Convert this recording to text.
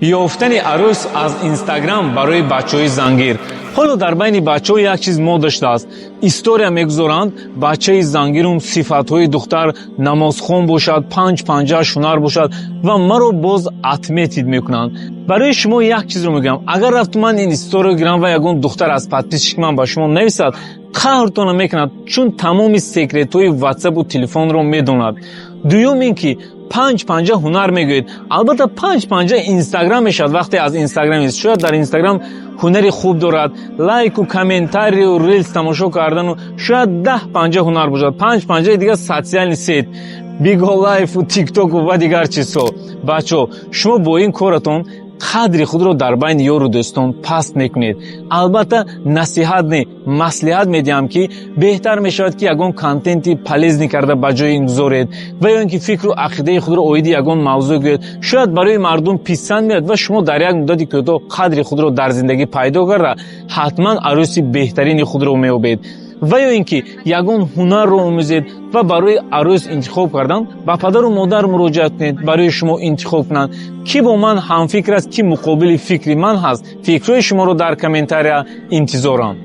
Ёфтани арӯс аз Инстаграм барои бачаҳои зангир. Ҳоло дар байни бачаҳо як чиз мода шудааст: история мегузоранд, бачаи зангирум, сифатҳои духтар, намозхон бошад, панҷ панҷааш ҳунар бошад, ва маро боз отметить мекунанд. Барои шумо як чизро мегӯям: агар рафту ман ин история гирам ва ягон духтар аз подписчик ман ба шумо нависад, қаҳртона мекунад, чун тамоми секретҳои ватсапу телефонро медонад. Дуюм ин ки панҷ панҷа ҳунар мегӯед. Албатта, панҷ панҷа Инстаграм мешавад. Вақте аз Инстаграм нест, шояд дар Инстаграм ҳунари хуб дорад, лайку комментарию рилс тамошо кардану шояд 10 панҷа ҳунар бошад, панҷ панҷаи дигар социальный сеть, Биго Лайфу Тиктоку ва дигар чизҳо. Бачаҳо, шумо бо ин коратон қадри худро дар байни ёру дӯстон паст мекунед. Албатта, насиҳат не, маслиҳат медиҳам, ки беҳтар мешавад, ки ягон контенти полезный карда ба ҷои ин гузоред ва ё ин ки фикру ақидаи худро оиди ягон мавзӯъ гӯед. Шояд барои мардум писанд меояд ва шумо дар як муддати кӯтоҳ қадри худро дар зиндагӣ пайдо карда, ҳатман арӯси беҳтарини худро меёбед. Ва ё ин ки ягон ҳунарро омӯзед ва барои арӯс интихоб кардан ба падару модар муроҷиат кунед, барои шумо интихоб кунанд. Кӣ бо ман ҳамфикр аст, кӣ муқобили фикри ман ҳаст? Фикрҳои шуморо дар комментария интизорам.